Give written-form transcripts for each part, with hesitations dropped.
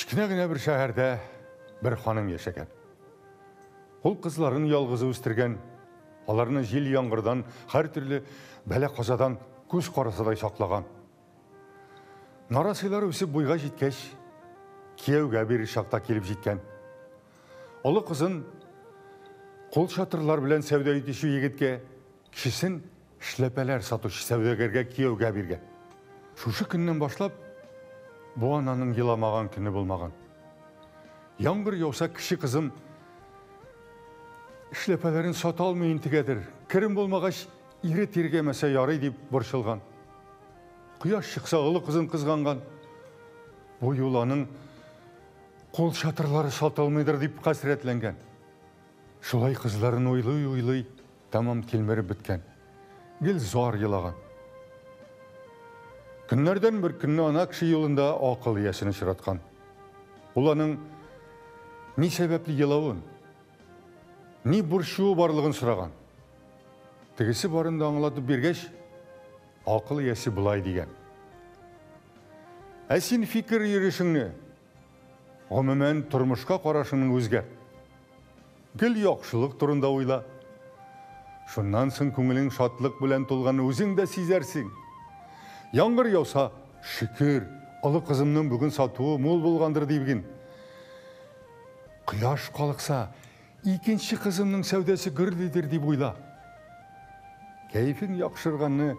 Кечкенә генә бер шәһәрдә бер ханым яшәгән. Ул кызларын ялгызы үстергән, аларны җил-яңгырдан, һәртөрле бәла-казадан күз карасыдай саклаган. Нарасыйлар үсеп буйга җиткәч, кияүгә бирер чакта килеп җиткән. Олы кызын кулчатырлар белән сәүдә итүче егеткә, кечесен эшләпәләр сатучы сәүдәгәргә кияүгә биргән. Шушы көннән башлап бу ананың еламаган көне булмаган. Яңгыр яуса, кече кызым эшләпәләрен сата алмый интегәдер. Керем булмагач, ире тиргәмәсә ярый дип борчылган. Кояш чыкса, олы кызын кызганган. Бу юлы аның кул чатырлары сатылмыйдыр дип хәсрәтләнгән. Шулай кызларын уйлый-уйлый тәмам тилмереп беткән. Гел зар елаган. Көннәрдән бер көнне ана кеше юлында акыл иясен очраткан. Ул аның ни сәбәпле елавын, ни борчуы барлыгын сораган. Тегесе барын да аңлатып биргәч, акыл иясе болай дигән. Ә син фикер йөрешеңне, гомумән, тормышка карашыңны үзгәрт. Гел яхшылык турында уйла. Шуннан соң күңелең шатлык белән тулганны үзең дә сизәрсең. Яңгыр яуса, шөкер, олы кызымның бүген сатуы мул булгандыр диген. Кояш калыкса, икенче кызымның сәүдәсе гөрлидер дип уйла. Кәефең яхшырганны,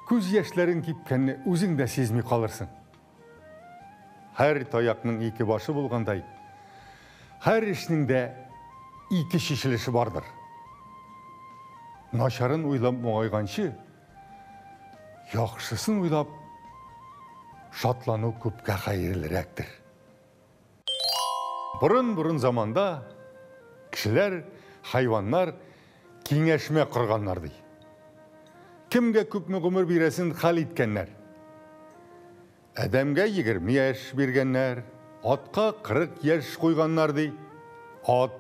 күз яшьләрең кипкәнне үзең дә сизми калырсың. Һәр таякның ике башы булгандай, һәр эшнең дә ике чишелеше бардыр. Начарын уйлап моңайганчы, яхшысын уйлап шатлану күпкә хәерлерәктер. Борын-борын заманда кешеләр, хайваннар киңәшмә корганнар ди. Кемгә күпме гомер бирәсен хәл иткәннәр. Адәмгә 20 яшь биргәннәр, атка 40 яшь куйганнар ди. Ат,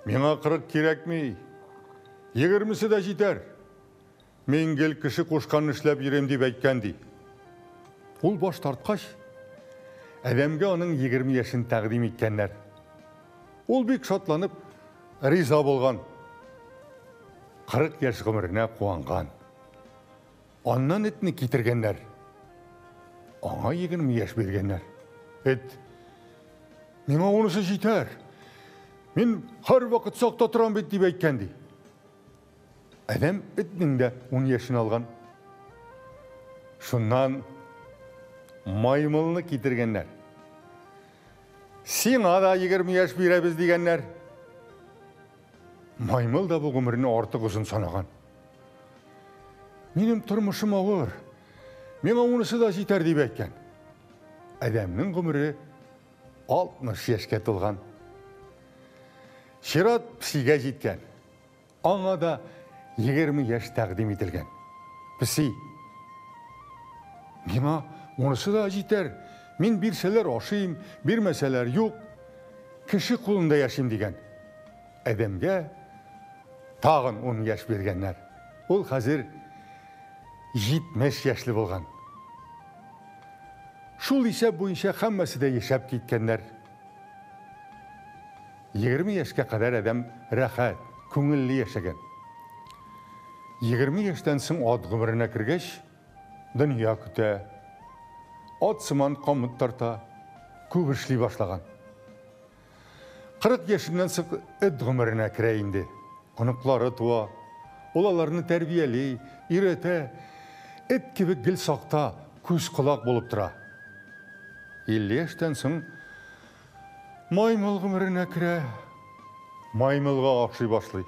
миңа 40 кирәкми, 20-се дә җитәр. Мин гел кеше кушканны эшләп йөрим дип әйткән ди. Ул баш тарткач, адәмгә аның 20 яшен тәкъдим иткәннәр. Ул бик шатланып риза булган. 40 яшь гомеренә куанган. Аннан этне китергәннәр. Аңа 20 яшь биргәннәр. Эт, миңа унысы җитәр. Мин һәрвакыт сакта торам бит дип әйткән ди. Адәм этнең дә 10 яшен алган. Шуннан маймылны китергәннәр. Сиңа да 20 яшь бирәбез дигәннәр. Маймыл да бу гомерне артык озын санаган. Минем тормышым авыр. Миңа унысы да җитәр дип әйткән. Адәмнең гомере 60 яшькә тулган. Чират песигә җиткән. Аңа да 20 яшь тәкъдим ителгән. Песи. Миңа унысы да җитәр. Мин бирсәләр ашыйм, бирмәсәләр юк. Кеше кулында яшим дигән. Адәмгә тагын 10 яшь биргәннәр. Ул хәзер 70 яшьле булган. Шул исәп буенча һәммәсе дә яшәп киткәннәр. 20 яшькә кадәр адәм рәхәт, күңелле яшәгән. 20 яшьтән соң ат гомеренә кергәч, дөнья көтә. Ат сыман камыт тарта, күп эшли башлаган. 40 яшеннән соң эт гомеренә керә инде. Оныклары туа. Ул аларны тәрбияли, өйрәтә. Эт кебек гел сакта, күз-колак булып тора. 50 яшьтән соң маймыл гомеренә керә. Маймылга охшый башлый.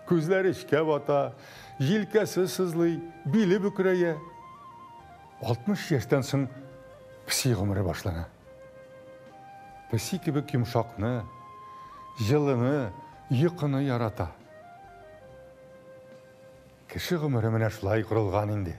Күзләре эчкә бата, җилкәсе сызлый, биле бөкрәя. 60 яшьтән соң песи гомере башлана. Песи кебек йомшакны, җылыны, йокыны ярата. Кеше гомере менә шулай корылган инде.